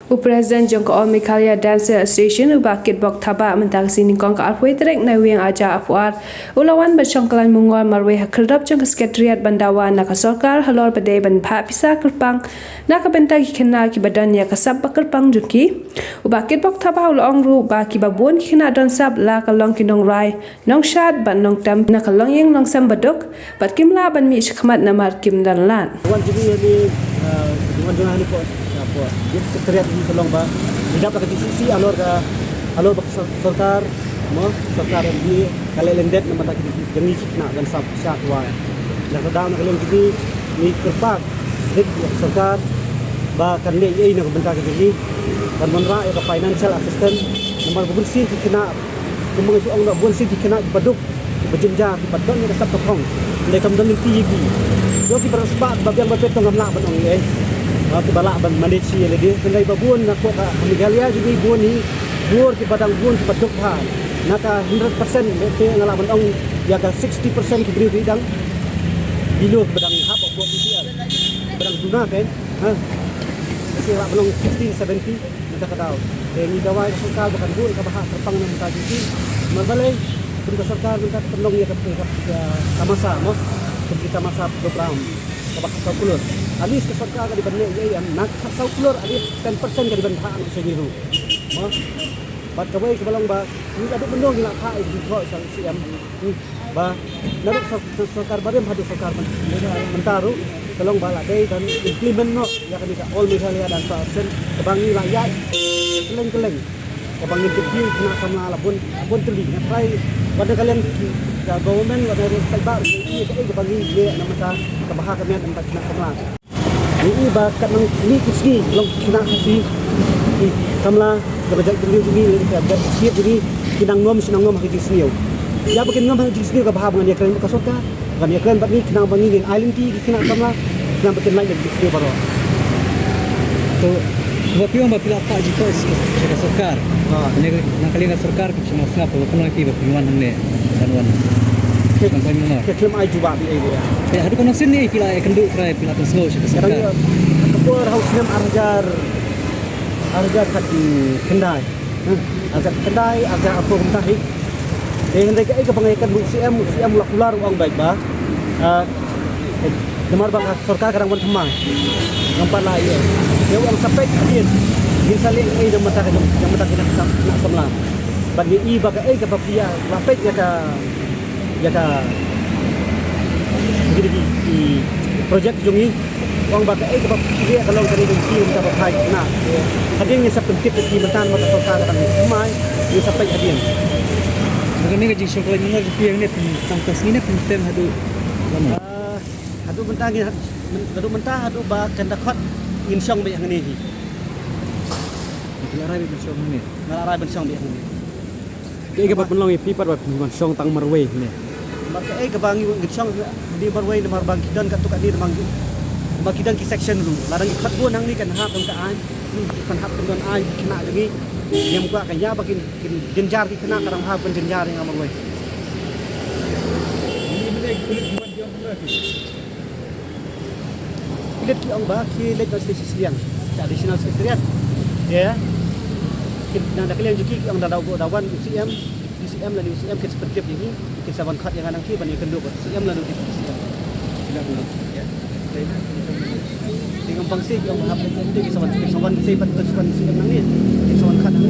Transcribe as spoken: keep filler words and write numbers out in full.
U President jong ka All Meghalaya Dancers Association, u Bah Kitbok Thabah, mynta ka sngi nyngkong ka arphew wei tarik Naiwieng arhajar arphew ar, u la wan ban shong kyllain mungor marwei ha khyrdop jong ka Secretariat ban dawa na ka sorkar halor ba dei ban phah pisa kyrpang na ka bynta ki khynnah kiba don ïa ka sap ba kyrpang jong ki. U Bah Kitbok Thabah u la ong ruh ba kiba bun ki khynnah don sap, la ka long ki nongrai, nongshad bad nongtem na ka longïing longsem baduk, bad kim lah ban mih shakhmat namar kim don lad. Wan jingïaid, eh, wan jingïaid hapoh, hapoh, ïa ka Secretariat, ka long ba ngi dap da ka G C C halor ka, halor ba ka sor-, sorkar, mo, sorkar M D A ka leh lyndet namar ka jingïaid jong ngi ki khynnah don sap sha kwai. Ïa ka daw na ka liang jong ngi, ngi kyrpad rit ïa ka sorkar ba kan leh ei ei na ka bynta ka jong ngi, ban wanrah ïa ka financial assistance namar ba bun sien ki khynnah, kumba nga shu ong, da bun sien ki khynnah kiba duk, kiba jynjar, kiba don ïa ka sap ka thong, hynrei kam don lynti ïa ki. Ïoh kiba rah sbak ba biang ba pet to ngam lah ban ong ei ei. Ba kiba lah ban manage ïa lade, hynrei ba bun na ka, ka Meghalaya jong ngi bun hi, bun kiba dang bun kiba duk bha. Na ka hundred percent, let's say, nga lah ban ong ïa ka sixty percent ki briew ki dang below, kiba dang hap hapoh B P L, kiba dang duna kein, ha. Let's say lah ban ong sixty, seventy. Mynta ka daw te ngi dawa ïa ka sorkar ba kan buh ïa ka bhah kyrpang na ka bynta jong ki. Namar balei? Bun ka sorkar mynta ka pynlong ïa ka, ïa ka, ïa ka tamasa, mo. Ka tamasa program kaba khatsaw klur. At least ka sorkar ka dei ban leh ei ei, em, na ka khatsaw klur at least ten percent ka dei ban bhah na ka seng ruh, mo. Bad kawei kaba long ba ngi la duk myndong ngi la phah ïa ka jingthoh sha u C M. Hmm. Ba naduh sor-, sorkar barim haduh sorkar myn-, mynta ruh, ka long ba la dei ban implement noh ïa kane ka All Meghalaya Dance Association kaba ngi la ïaid kylleng kylleng, kaba ngi dei ki khynnah samla la bun, la bun tylli. Nga try wat na ka liang ka government, wat na ka liang ka paidbah, ngi ïohi kaei kaba ngi leh na ka bynta ka bha ka miat na ka bynta ki khynnah samla. Ngi i ba katba ngi mih ki sngi, long ki khynnah Khasi, ki samla jong ka jaitbynriew jong ngi, lane ka jaitbynriew jong ngi, ki nang nym shi nang nym ha ka jingsniew. Ïa ba kin nym ha ka jingsniew, ka bha ba ngan ïakren bad ka sorkar, ba ngan ïakren bad ngi, khnang ba ngi ngin ai lynti ïa ki khynnah samla, khnang ba kin lait ïa ka jingsniew baroh. To, ba phi ong ba phi la phah jingthoh sha ka sorkar. Ha. Lane na ka liang ka sorkar, Sngap, sngap, ba pynlong ïa phi ba phin wan hangne ban wan. Te, ban wan hangne. Te khlem ai jubab ïa, ïa. Te haduh katno sien ne phi la ïakynduh trai, phi la pynsngew sha ka sorkar? Ka por ha u snem ar hajar, ar hajar khatkhyndai. Ar hajar khatkhyndai, ar hajar arphew kumta hi. Te hynrei kaei kaba nga ïakynduh u C M, u C M u la kular u ong beit ba, ah, namar ba ka sorkar ka dang wan thymmai. Ngam pat lah ïa. Ïa u ong sa peit hadien. Ngin sa leh ei ei na ka bynta ka jong, na ka bynta ka jong ki khynnah samla. Bad ngi i ba kaei kaba phi ïa la peit ïa ka, ïa ka, ki, ki, ki projek jong ngi. U ong ba kaei kaba phi leh ka long kane ka jong phi, kaba phai ki khynnah. Hadien ngin sa pyntip ïa phi mynta namar ka sorkar ka dang thymmai. Ngin sa peit hadien. Kane ka jingshong kyllain mungor jong phi hangne phi tang ka sngi ne phi tem haduh lano? Ah, haduh mynta ngin, haduh mynta haduh ba kan da khot ngin shong beit hangne hi. Phi la rai ban shong hangne? Nga la rai ban shong beit hangne. Kaei kaba pynlong ïa phi pat ba phi wan shong tang marwei hangne? Namar kaei kaba ngi wan shong hangne marwei, namar ba ki don katto katne, namar ki, namar ki don ki section ruh. Lada ngi khot bun hangne kan hap, kan ai, kan hap, kan don ai ki khynnah jong ngi. Ngim kwah ka ïa ba kin, kin jynjar ki khynnah, ka dang hap ban jynjar ïa nga marwei. Ki leit ki ong ba ki leit ban sdang sha sliang, sha Additional Secretariat. Ïa. Ki na da ka liang jong ki ki ong da, da, da wan u C M, u C M lane u C M kin sa pyntip ïa ngi, kin sa wan khot ïa nga nangta ban ïakynduh bad u C M lane u Deputy C M. Ïa. Te ngam pang seh ki ong ba hap leit te ki sa wan, ki sa wan te pat ki sa wan C M nangne. Ki sa wan khot nangne.